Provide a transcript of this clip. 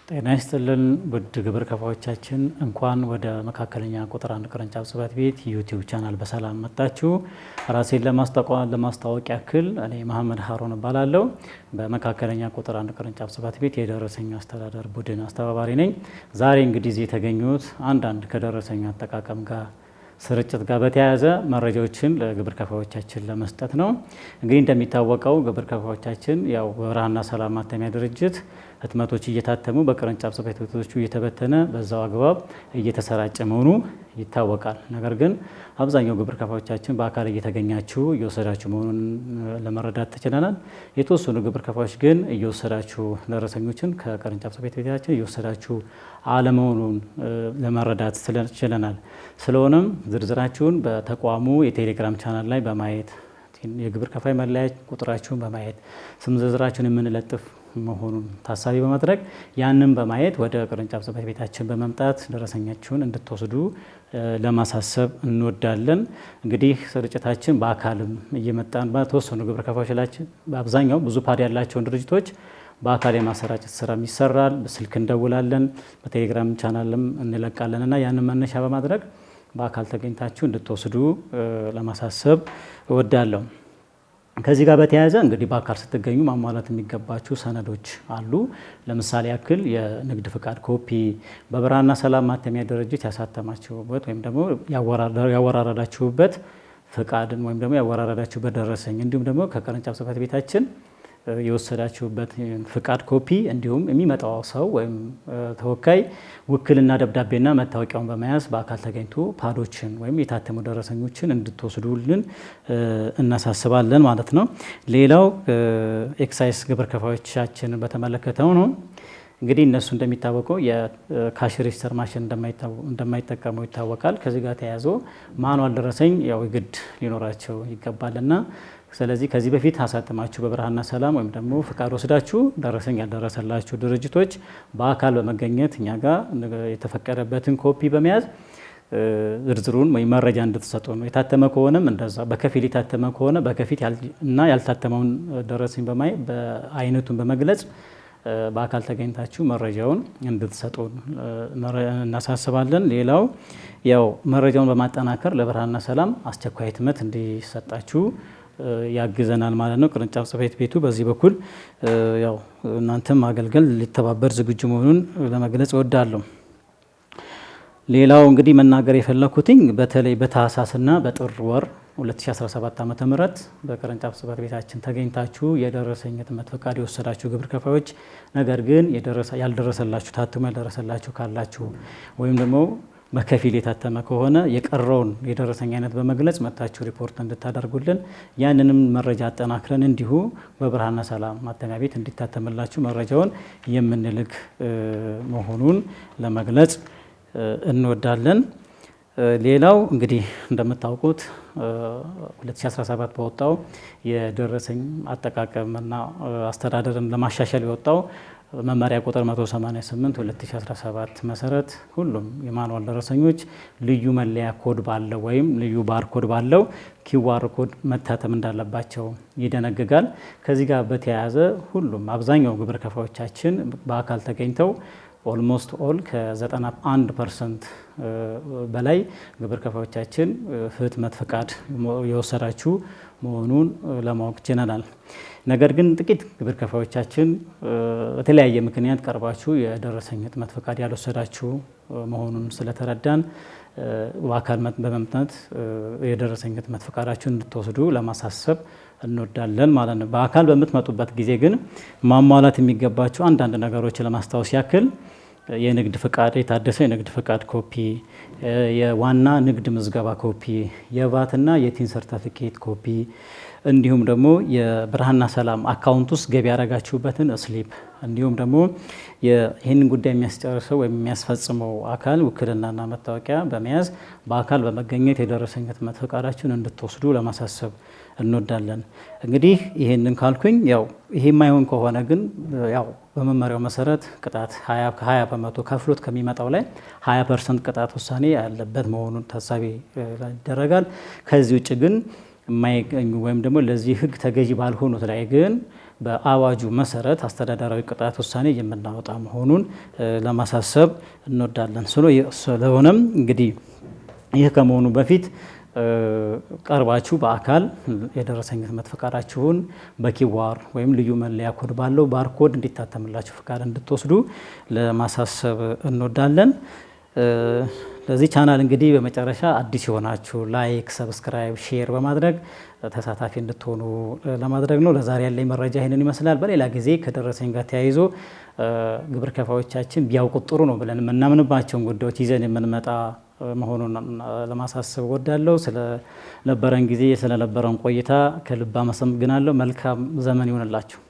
ጤና ይስጥልን ውድ ግብር ከፋዮቻችን፣ እንኳን ወደ መካከለኛ ቁጥር አንድ ቅርንጫፍ ጽሕፈት ቤት YouTube channel በሰላም መጣችሁ። ራሴን ለማስተዋወቅ ያክል እኔ መሐመድ ሀሮን እባላለሁ። በመካከለኛ ቁጥር አንድ ቅርንጫፍ ጽሕፈት ቤት የደረሰኝ አስተዳደር ቡድን አስተባባሪ ነኝ። ዛሬ እንግዲህ እዚህ የተገኙት አንዳንድ ከደረሰኝ አጠቃቀም ጋር፣ ስርጭት ጋር በተያያዘ መረጃዎችን ለግብር ከፋዮቻችን ለመስጠት ነው። እንግዲህ እንደሚታወቀው ግብር ከፋዮቻችን ያው በብርሃንና ሰላም ማተሚያ ድርጅት ህትመቶች እየታተሙ በቅርንጫፍ ጽሕፈት ቤቶቹ እየተበተነ በዛው አግባብ እየተሰራጨ መሆኑ ይታወቃል። ነገር ግን አብዛኛው ግብር ከፋዮቻችን በአካል እየተገኛችሁ እየወሰዳችሁ መሆኑን ለመረዳት ተችለናል። የተወሰኑ ግብር ከፋዮች ግን እየወሰዳችሁ፣ ደረሰኞችን ከቅርንጫፍ ጽሕፈት ቤታችን እየወሰዳችሁ አለመሆኑን ለመረዳት ችለናል። ስለሆነም ዝርዝራችሁን በተቋሙ የቴሌግራም ቻናል ላይ በማየት፣ የግብር ከፋይ መለያ ቁጥራችሁን በማየት፣ ስም ዝርዝራችሁን የምንለጥፍ መሆኑን ታሳቢ በማድረግ፣ ያንን በማየት ወደ ቅርንጫፍ ጽሕፈት ቤታችን በመምጣት ደረሰኛችሁን እንድትወስዱ ለማሳሰብ እንወዳለን። እንግዲህ ስርጭታችን በአካልም እየመጣን በተወሰኑ ግብር ከፋዮቻችን፣ በአብዛኛው ብዙ pad ያላቸውን ድርጅቶች በአካል የማሰራጨት ስራም ይሰራል። በስልክ እንደውላለን፣ በቴሌግራም ቻናልም እንለቃለን እና ያንን መነሻ በማድረግ በአካል ተገኝታችሁ እንድትወስዱ ለማሳሰብ እወዳለሁ። ከዚህ ጋር በተያያዘ እንግዲህ በአካል ስትገኙ ማሟላት የሚገባችሁ ሰነዶች አሉ። ለምሳሌ ያክል የንግድ ፍቃድ ኮፒ፣ በብርሃንና ሰላም ማተሚያ ድርጅት ያሳተማችሁበት ወይም ደግሞ ያወራረዳችሁበት ፍቃድን ወይም ደግሞ ያወራረዳችሁበት ደረሰኝ፣ እንዲሁም ደግሞ ከቅርንጫፍ ጽሕፈት ቤታችን የወሰዳችሁበት ፍቃድ ኮፒ፣ እንዲሁም የሚመጣው ሰው ወይም ተወካይ ውክልና ደብዳቤና መታወቂያውን በመያዝ በአካል ተገኝቶ pad ኦችን ወይም የታተሙ ደረሰኞችን እንድትወስዱልን እናሳስባለን ማለት ነው። ሌላው ኤክሳይዝ ግብር ከፋዮቻችንን በተመለከተው ነው። እንግዲህ እነሱ እንደሚታወቀው የ cash register machine እንደማይጠቀሙ ይታወቃል። ከዚህ ጋር ተያይዞ manual ደረሰኝ ያው ግድ ሊኖራቸው ይገባልና፣ ስለዚህ ከዚህ በፊት አሳትማችሁ በብርሃንና ሰላም ወይም ደግሞ ፍቃድ ወስዳችሁ ደረሰኝ ያልደረሰላችሁ ድርጅቶች በአካል በመገኘት እኛ ጋር የተፈቀደበትን ኮፒ በመያዝ ዝርዝሩን ወይም መረጃ እንድትሰጡ ነው። የታተመ ከሆነም እንደዛ፣ በከፊል የታተመ ከሆነ በከፊል እና ያልታተመውን ደረሰኝ በማየት በአይነቱን በመግለጽ በአካል ተገኝታችሁ መረጃውን እንድትሰጡ እናሳስባለን። ሌላው ያው መረጃውን በማጠናከር ለብርሃንና ሰላም አስቸኳይ ህትመት እንዲሰጣችሁ ያግዘናል ማለት ነው። ቅርንጫፍ ጽሕፈት ቤቱ በዚህ በኩል ያው እናንተም ማገልገል ሊተባበር ዝግጁ መሆኑን ለመግለጽ እወዳለሁ። ሌላው እንግዲህ መናገር የፈለኩትኝ በተለይ በታህሳስና በጥር ወር 2017 ዓ.ም በቅርንጫፍ ጽሕፈት ቤታችን ተገኝታችሁ የደረሰኝ ህትመት ፈቃድ የወሰዳችሁ ግብር ከፋዮች፣ ነገር ግን ያልደረሰላችሁ፣ ታትሞ ያልደረሰላችሁ ካላችሁ ወይም ደግሞ በከፊል የታተመ ከሆነ የቀረውን የደረሰኝ አይነት በመግለጽ መጥታችሁ ሪፖርት እንድታደርጉልን፣ ያንንም መረጃ አጠናክረን እንዲሁ በብርሃንና ሰላም ማተሚያ ቤት እንዲታተምላችሁ መረጃውን የምንልክ መሆኑን ለመግለጽ እንወዳለን። ሌላው እንግዲህ እንደምታውቁት 2017 በወጣው የደረሰኝ አጠቃቀምና አስተዳደርን ለማሻሻል የወጣው መመሪያ ቁጥር 188 2017 መሰረት ሁሉም የ manual ደረሰኞች ልዩ መለያ ኮድ ባለው ወይም ልዩ barcode ባለው QR code መታተም እንዳለባቸው ይደነግጋል። ከዚህ ጋር በተያያዘ ሁሉም አብዛኛው ግብር ከፋዮቻችን በአካል ተገኝተው almost all ከ91% በላይ ግብር ከፋዮቻችን ህትመት ፈቃድ የወሰዳችሁ መሆኑን ለማወቅ ችለናል። ነገር ግን ጥቂት ግብር ከፋዮቻችን በተለያየ ምክንያት ቀርባችሁ የደረሰኝ ህትመት ፈቃድ ያልወሰዳችሁ መሆኑን ስለተረዳን በአካል በመምጣት የደረሰኝ ህትመት ፈቃዳችሁን እንድትወስዱ ለማሳሰብ እንወዳለን ማለት ነው። በአካል በምትመጡበት ጊዜ ግን ማሟላት የሚገባችሁ አንዳንድ ነገሮች ለማስታወስ ያክል የንግድ ፍቃድ፣ የታደሰ የንግድ ፍቃድ ኮፒ፣ የዋና ንግድ ምዝገባ ኮፒ፣ የቫትና የ TIN ሰርተፊኬት ኮፒ፣ እንዲሁም ደግሞ የብርሃንና ሰላም account ውስጥ ገቢ ያደረጋችሁበትን slip፣ እንዲሁም ደግሞ ይህንን ጉዳይ የሚያስጨርሰው ወይም የሚያስፈጽመው አካል ውክልናና መታወቂያ በመያዝ በአካል በመገኘት የደረሰኝ ህትመት ፈቃዳችሁን እንድትወስዱ ለማሳሰብ እንወዳለን። እንግዲህ ይህንን ካልኩኝ ያው ይሄ የማይሆን ከሆነ ግን ያው በመመሪያው መሰረት ቅጣት ከ20% ከፍሎት ከሚመጣው ላይ 20% ቅጣት ውሳኔ ያለበት መሆኑን ታሳቢ ይደረጋል። ከዚህ ውጭ ግን የማይገኙ ወይም ደግሞ ለዚህ ህግ ተገዢ ባልሆኑት ላይ ግን በአዋጁ መሰረት አስተዳደራዊ ቅጣት ውሳኔ የምናወጣ መሆኑን ለማሳሰብ እንወዳለን። ስለሆነም እንግዲህ ይህ ከመሆኑ በፊት ቀርባችሁ በአካል የደረሰኝ ህትመት ፈቃዳችሁን በ QR ወይም ልዩ መለያ ኮድ ባለው barcode እንዲታተምላችሁ ፈቃድ እንድትወስዱ ለማሳሰብ እንወዳለን። ለዚህ ቻናል እንግዲህ በመጨረሻ አዲስ የሆናችሁ like፣ subscribe፣ share በማድረግ ተሳታፊ እንድትሆኑ ለማድረግ ነው። ለዛሬ ያለኝ መረጃ ይህንን ይመስላል። በሌላ ጊዜ ከደረሰኝ ጋር ተያይዞ ግብር ከፋዮቻችን ቢያውቁት ጥሩ ነው ብለን የምናምንባቸውን ጉዳዮች ይዘን የምንመጣ መሆኑን ለማሳሰብ እወዳለሁ። ስለነበረን ጊዜ፣ ስለነበረን ቆይታ ከልብ አመሰግናለሁ። መልካም ዘመን ይሆንላችሁ።